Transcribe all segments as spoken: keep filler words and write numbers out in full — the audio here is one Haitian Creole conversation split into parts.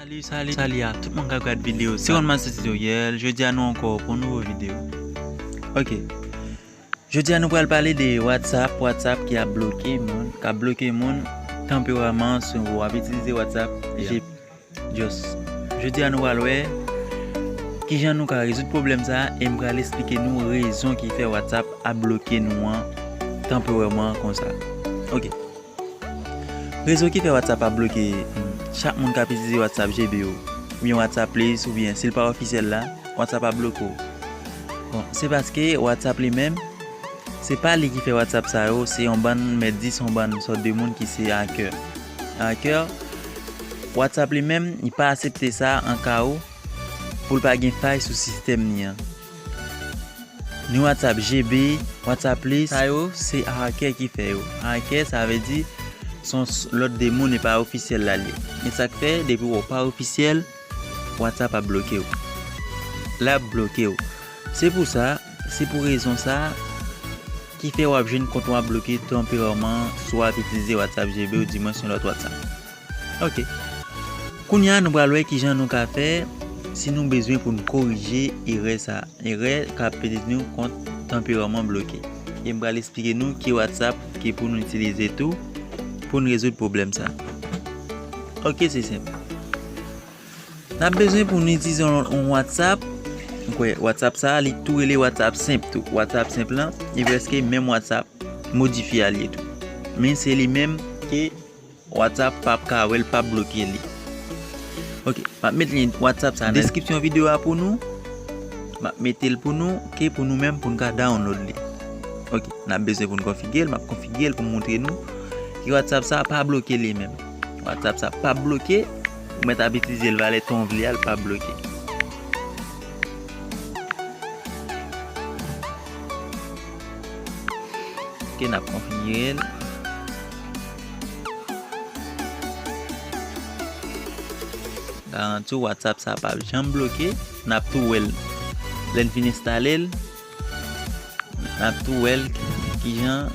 Salut, salut, salut à tout moun k ap gad videyo. Se One Master Tutorial. Jodi a nou ankò pou yon nouvo videyo. Ok. Jodi a nou pral pale de WhatsApp, WhatsApp ki ap bloke moun, k ap bloke moun tanperaman si w ap itilize WhatsApp. Yeah. Just. Jodi a nou pral wè kijan nou ka rezoud pwoblèm sa a e m pral esplike nou rezon ki fè WhatsApp ap bloke nou an tanperaman konsa. Ok. Rezon ki fè WhatsApp ap bloke, hmm, chak moun k ap itilize WhatsApp G B yo, oubyen WhatsApp Plus, oubyen si l pa ofisyèl la, WhatsApp ap bloke w. Bon, se paske WhatsApp li menm, se pa li ki fè WhatsApp sa yo, se yon bann mèt di, se yon bann sòt de moun ki se hacker. Hacker, WhatsApp li menm, li pa aksepte sa an ka ou pou l pa gen fay sou sistèm li an. Ni WhatsApp G B, WhatsApp Plus, sa yo, se hacker ki fè yo. Hacker, sa vle di, se yon s-, lòt de moun, e pa ofisyèl la l ye. E sa k fè, depi w pa ofisyèl, WhatsApp ap bloke w. L ap bloke w. Se pou sa, se pou rezon sa ki fè w ap jwenn kont ou ap bloke tanperaman si w ap itilize WhatsApp G B ou di mwen se yon lòt WhatsApp. Ok. Kounye a, nou pral wè kijan nou ka fè si nou bezwen pou n korije erè sa a. Erè k ap mete nou kont tanperaman bloke. E m pral esplike nou ki WhatsApp ki pou nou itilize tou pou n rezoud pwoblèm sa a. Ok, se senp. N ap bezwen pou nou itilize yon, yon WhatsApp. M kwè WhatsApp sa a, li tou rele WhatsApp senp tou. WhatsApp senp lan, li prèske menm WhatsApp modifye a l ye tou. Men se li menm ke WhatsApp p ap ka wè l, p ap bloke li. Ok, m ap met lyen WhatsApp sa nan deskripsyon videyo a pou nou. M ap mete l pou nou, ke pou nou menm, pou n ka download li. Ok, n ap bezwen pou n konfigire l, m ap konfigire l pou m montre nou ke WhatsApp sa pa bloke li menm. WhatsApp sa pa bloke, ou mèt ap itilize l valè tan w vle a, l pa bloke. Ok, n ap konfigire l. Garanti w WhatsApp sa p ap janm bloke. N ap tou wè l lè n fin enstale l. N ap tou wè l kijan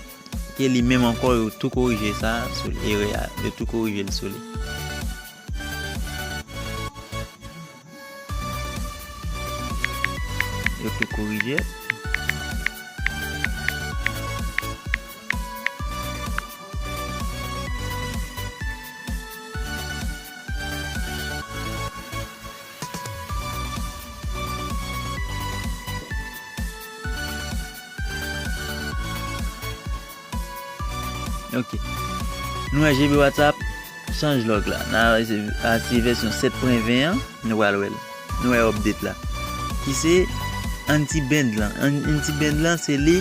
ke li menm ankò yo tou korije sa sou li, erè a, yo tou korije l sou li. Yo tou korije. Ok. Nou wè G B WhatsApp chanj lòk la. N a, a se vèsyon sèt pwen ven an, nou pral wè l. Nou wè update la. Ki se anti-band lan. An-, anti-band lan, se li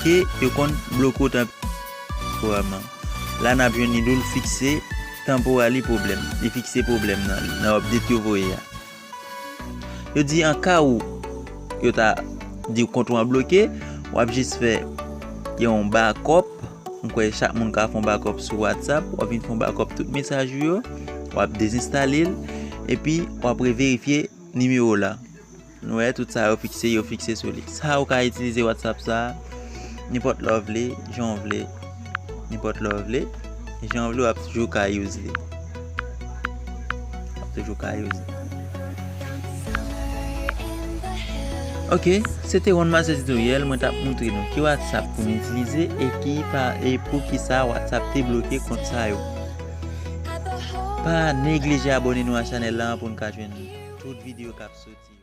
ke yo konn bloke w tanporèman. La, n ap jwenn li tou, l fikse temporary problem. Li fikse pwoblèm nan, nan update yo voye a. Yo di an ka ou yo ta di w kont ou an bloke, w ap jis fè yon backup. M kwè chak moun ka fè yon backup sou WhatsApp. W ap vin fè yon backup tout mesaj ou yo. W ap dezenstale l. Epi, w ap reverifye nimewo la. Nou wè, tout sa yo fikse, yo fikse sou li. Sa ou ka itilize WhatsApp sa, nenpòt lè w vle, jan w vle, nenpòt lè w vle, e jan w vle, w ap toujou ka use li. W ap toujou ka use li. Ok, se te One Master Tutorial, mwen t ap montre nou ki WhatsApp pou n itilize e ki pa, e pou ki sa WhatsApp te bloke kont sa yo. Pa neglije abòne nou a chanèl la pou n ka jwenn tout videyo k ap soti.